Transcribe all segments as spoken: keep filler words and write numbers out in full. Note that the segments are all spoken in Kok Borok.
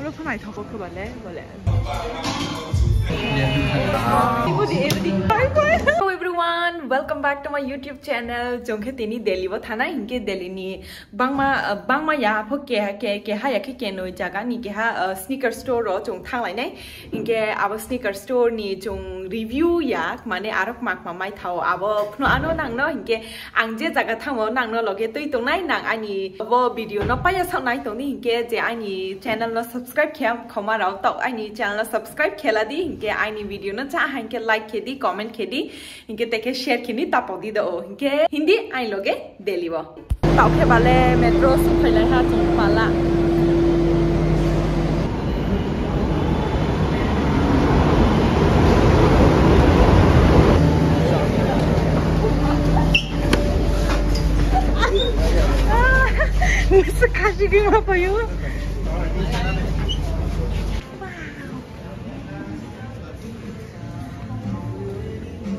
Hello everyone, welcome back to my YouTube channel. Jongkhe tini Delhi bo thana, hinkhe Delhi ni bangma, bangma ya pho ke, ke, keha ya khe kenoi jaga ni keha, uh, sneaker store ro chong thanglai nai. Hinkhe abo sneaker store ni chong review ya, mane arok mak ma mai thao abo phno ano nangno hinkhe Ang je jaga thango nangno loge twi tongnai, nang ani bo video no paya sak nai tongdi hinkhe je ani channel no subscribe khe khoma rok tok ani channel no subscribe khela di hinkhe ani video no cha hinkhe like khe di, comment khe di hinkhe teke share khe ni tapo di do hinkhe hindi ai loge Delhi o. Tao khe bale metro sung phai lai ha chung pala. Masa kaji geng apa yo?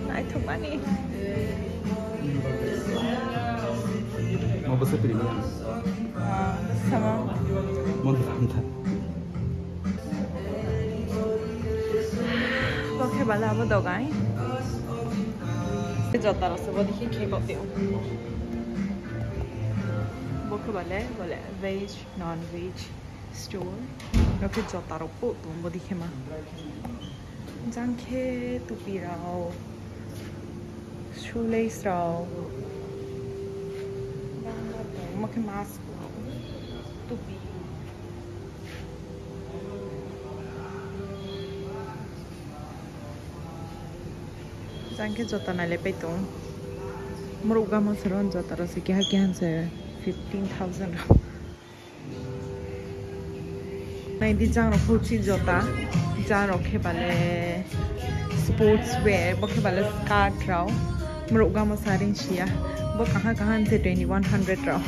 Naithokmani. Mo bwsa pirima. Ah, sama. Mo bwsa hamtha. Bo khe bala abo dogai. Jota rok se bo dikhe khe kok teo. Bo khe bale, bale veg, non veg store. Bo khe jota rok po tong bo dikhe ma. Jang khe tupi rok, shoelace rok, omo khe mask rok, tupi. Jang khe jota nailai pai tong. Muruk gama saron jota rok se keha keha se fifteen thousand rok. Naidi jang rok houchi jota, jang rok khe bale sports wear, bo khe bale skirt rok, muruk gama saring sia, bo kaha kaha se twenty one hundred rok.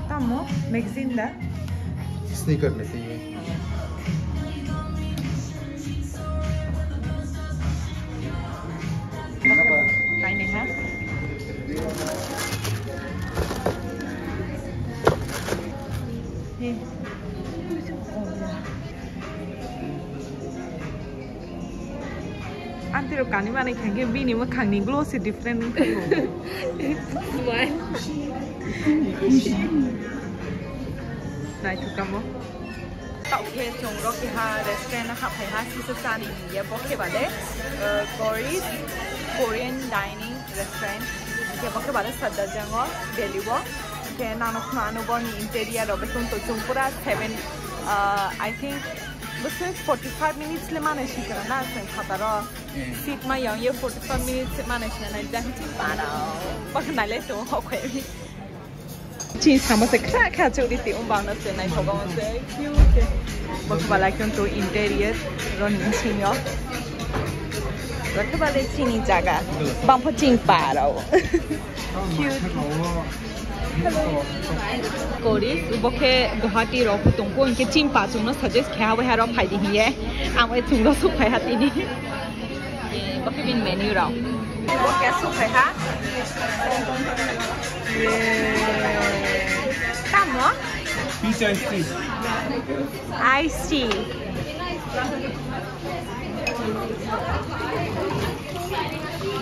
Tamo magazine da? Sneaker ni sini. Kainai ha? He. Antiro kani mani khangke bini mwkhangni glow se different wngkha. Smile. Naithok tamo. Tao khe chwng rok keha restaurant hap phai ha, sisa chani hiye bo khe bale, uh, Korean, Korean dining restaurant. Khe bo khe bale Safdarjung o, Delhi o. Khe nano khna ano boni interior rok bekhung to chwng pura seven, uh, I think, bwswk forty five minutes le mane sikra na chwng phataro. Seat ma yang ye forty five minutes mane sikra na jang ching paro. Bo khe nai le to ho khoi. Chini samo se kha kha chori ti um bang na se nai thogo mo se cute. Bo khe bala khe to interior ron ni sing yo. Bo khe bala chini jaga. Bang pho ching paro. Cute. Kori, bo khe Guwahati rok tong ko, inke ching pa chung no suggest khe ha, bo ha rok phai di hiye. Ang bai chung no suk phai ha tini. Eh, bo khe bini menu rok. Bo khe suk phai ha. Tamo? Peach iced tea. Iced tea.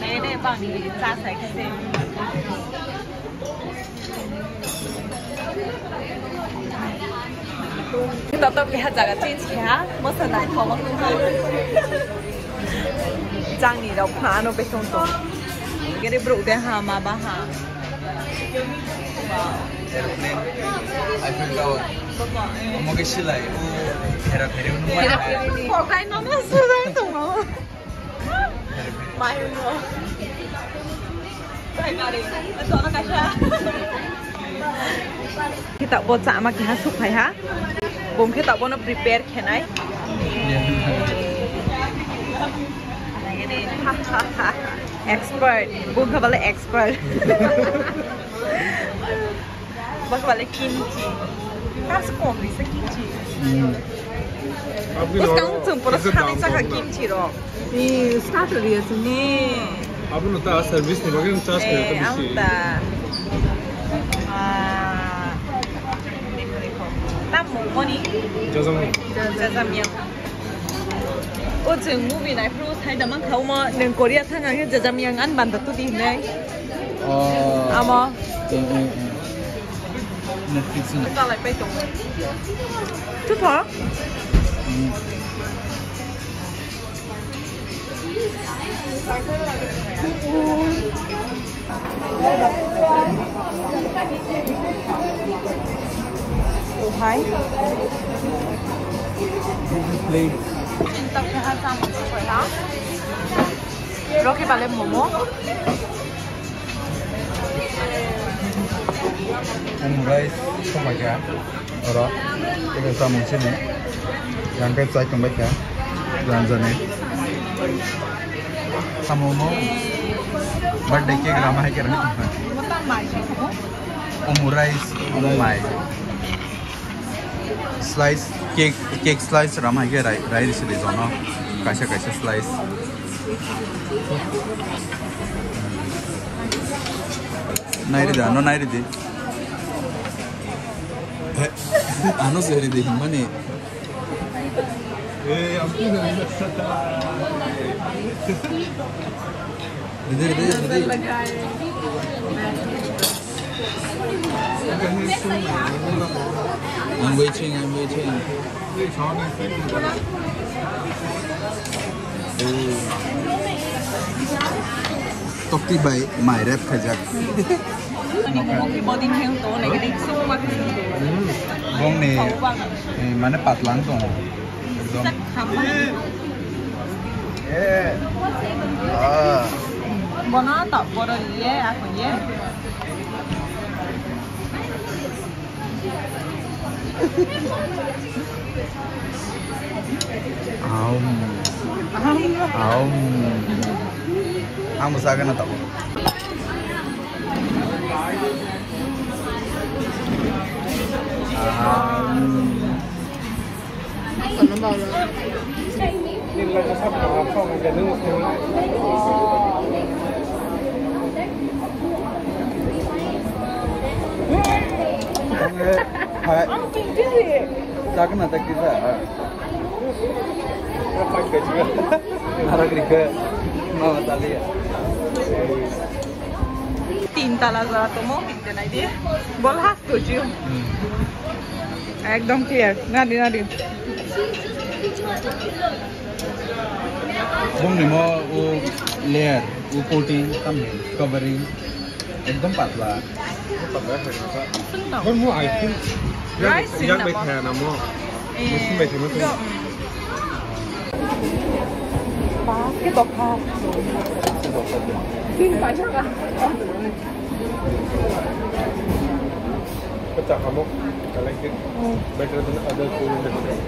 Nene bang ni cha sai khe se. Toto keha jaga change khe ha, mosa nai khoma khuma. Jang ni rok pha ano bekhong tong. Gere bro de ha ma ba ha. Wow. Airplane, Eiffel Tower. Omo khe silai, o phera pheri hwnwi mano. Phera pheri. Kokrai nono sudai tongo. Mai mo. Primary. Sono kaisa. Kita bo chama keha suk phai ha. Bung khe tabuk no prepare khenai. Expert. Bung khe bale expert. Bak bale kimchi. Kas kom bisa kimchi. Bus kang chung pura sani saka kimchi ro. Ni starter ya sini. Abono ta service ni bagwi charge khe ta bisi. Tam Moni? Jajangmyeon. Jajangmyeon. O chwng movie naiphuru sai da mankha omo nwng Korea thang ang khe jajangmyeon ani banda tudi hinai. Oh. Amo. Eh, eh, eh. Netflix ni. Chalai pai tongo. Thupha? Hmm. Hai. Rocky bale momo. Omrai somaika. Oro, eko samung sini. Yang kai chai tongbai kha. Jan jani. Samung mo. Birthday cake rama hai khe rani tongkha. Omrai, omrai. Slice, cake, cake slice rama hai khe rai, rai risi de jono. Kaisa, kaisa slice. Nairi de, ano nairi de. He, ano se ri de himmani. Ri de, ri de, ri de. I'm waiting, I'm waiting. Tokti bai mai rep khaijak. Bongni, eh, mane patlang tongo. Ekdom. Bono tok boro ye, ako ye. Aum. Aum. Ang bwsa gana tabuk. Aum. Hai. Chakna chakti sa. Naragri ke. Mama tali ya. Tin tala jora tomo, tin tala di. Bol has to jiu. Ekdom clear. Nadi, nadi. Bongni mo o layer, o coating, tamni covering, ekdom patla. Patla hai kha. Bon mo, I think, rice yang bai thaya na mo. Musim bai thaya mo. Basket of half. Tin paisa ka. Pecah kamu, I like it. Better than other food in the hotel.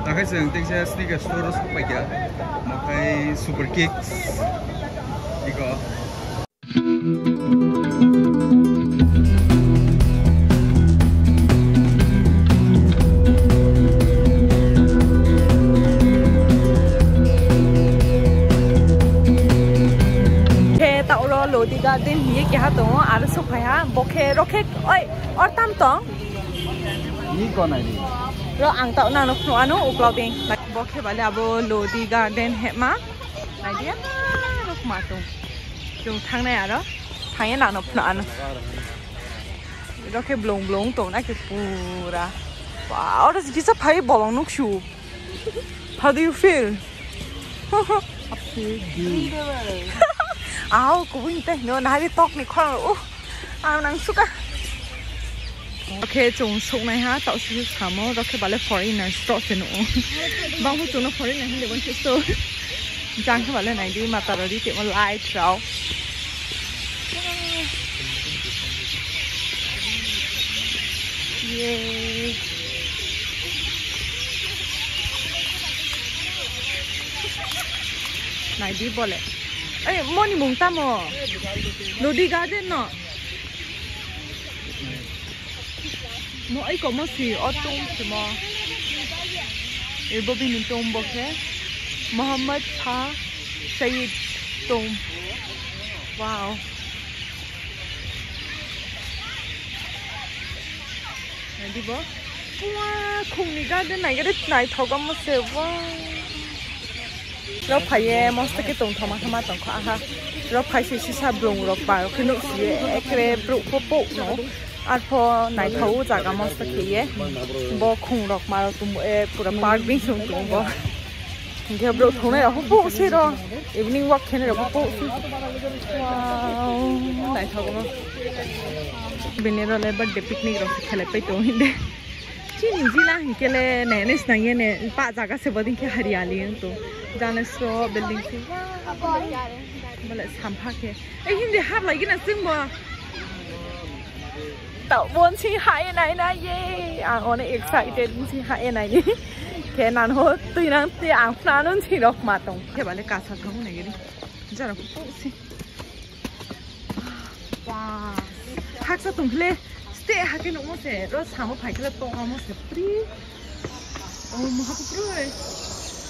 Takai chwng teisa sneaker store o sok paikha. Mokhai Super Kicks. Iko. Khe ta oro Lodi Garden hiye keha tongo, aro sok phaiha, bo khe rokhe, oi, or tam tong? Ni konai ni. Ro ang ta nang no phnuh ano uklao ding. Bo khe bale abo Lodi Garden hema. Naidi ya, rok ma tong. Chwng thangnai aro. Thangya nang no phnuh ano. Ro khe blong blong tong na khe pura. Wow, oro kisa phai bolong nuksu. How do you feel? Aw, kubui tei no nari tok ni khorang. Uh, ang nang suka. Oke, chung suknai ha, tau suk samo, rokhe bale foreigners to se no. Bang hu chung no foreigner hinde bon so. Jang khe bale nai di, mata rori te mo light rao. Yay. Nai di bole. Ei, moni mung tamo. Lodi garden no. Mo ai komo si o tomb si mo. E bo bini tomb bo khe Muhammad Shah Sayed tomb. Wow. Nai di bo. Wow, khungni garden nai gari naithok omo se. Wow. Rok phaiye mosto khe tongthoma khe ma tongkha aha. Rok phai se sisa brung rok ba rok khe nuk siye ekre bruk po po no. Arpho naithok o jaga mosto khe ye. Bo khung rok ma rok tum e pura park bini sung tum bo. Hingke bro thunai rok po se ro. Evening walk khenai rok po se. Wow, naithok omo. Bini role birthday picnic rok khelai pai tong hinde. Chini jila hingke le ne ne snang ye ne pa jaga se boding khe hariyali ang to. Jane so building se. Bole sampha khe. Ei hindi hap lagi na sing bo. Tau bon si hai nai na ye. Ang one excited si hai nai ni. Khe nan ho tui nang te ang plan un si rok ma tong. Khe bale kasa thang na giri. Jara pu si. Wow. Haksa tongkhle ste hake nungmo se ro samo phaikhle tongamo se pri. Oh, maha pupru.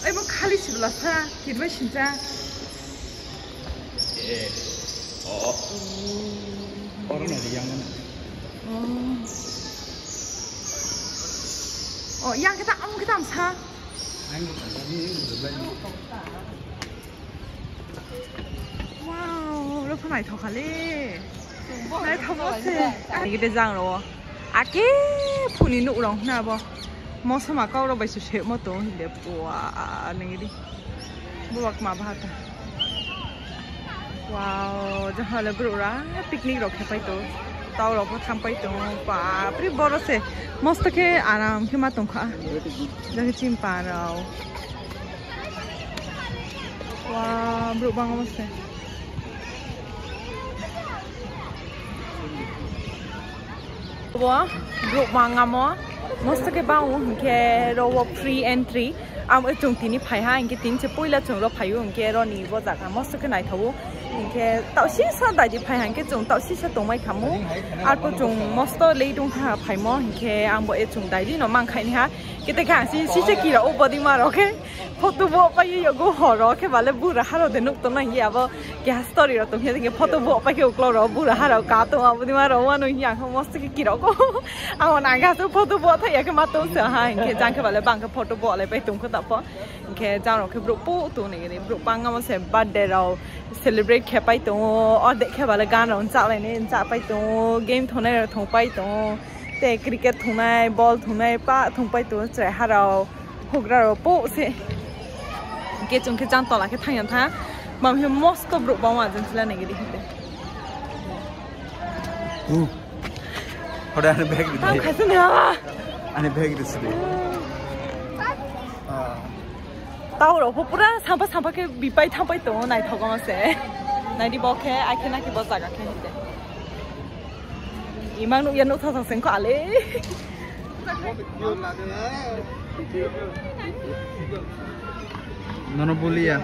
Ai mo khali sibla sa kirbai sincha. Eh. Oh. Oro na yang mana? Oh. Oh, yang kita am kita am sa. Yang kita am sa. Wow, rok naithok kha le. Naithok se. Gede jang ro. Ake phuni nuk rong na bo. Mosoma kau ro bai su se mo to hinde. Wa, nengedi. Buwak ma bahata. Wow, jahale bro ra picnic rok khe pai to. Tau rok bo thang pai to. Bapre boro se. Mosto khe aram khe ma tong kha. Jahale chimpa rok. Wah, bro bang omo se. Bo bro bang amo. Mosto khe bang o hingke ro wo free entry. Am chung tini phai ha hingke tini se puila chung ro phai o hingke ro ni bo jaga mosto khe naithago. Hingke tau sisa dai di phai ha hingke chung tau sisa tongmai khamu. Arpo chung mosto lei dong kha phaimo hingke ang bo e chung dai di no mang khai ni ha. Kete khe ang si sisa kira o body ma ro khe. Photo bo pai yogo horo khe bale bura haro de nuk tong nang ya bo keha story ro tong khe photo bo pai khe uklo ro bura haro ka tong abo di ma ro wano ya kho mosto khe kiro ko. Ang on aga so photo bo thai ya khe ma tong sa ha khe jang khe bale bang khe photo bo le pai tong kho ta po. Khe jang ro khe bro po to ne ne bro bang amo se birthday ro celebrate khe pai tong o de khe bale gan ro cha lai ne cha pai tong o game thonai ro thong pai tong o te cricket thonai ball thonai pa thong pai tong o chwrai haro. Hugra ro po se. Hingke chung khe jang tola khe thang yang tha. Mam he mosto bro bang wa jeng sila negi di hinde. Uh. Hoda ani bag di. Tam khasu ne baba. Ani bag di sini. Ah. Tau ro po pura sampa sampa khe bipai thampai to nai thogo ma se. Nai di bo khe ai khe na khe bo jaga khe hinde. Imang nuk ya nuk thang thang seng ko ale. Nono bulia.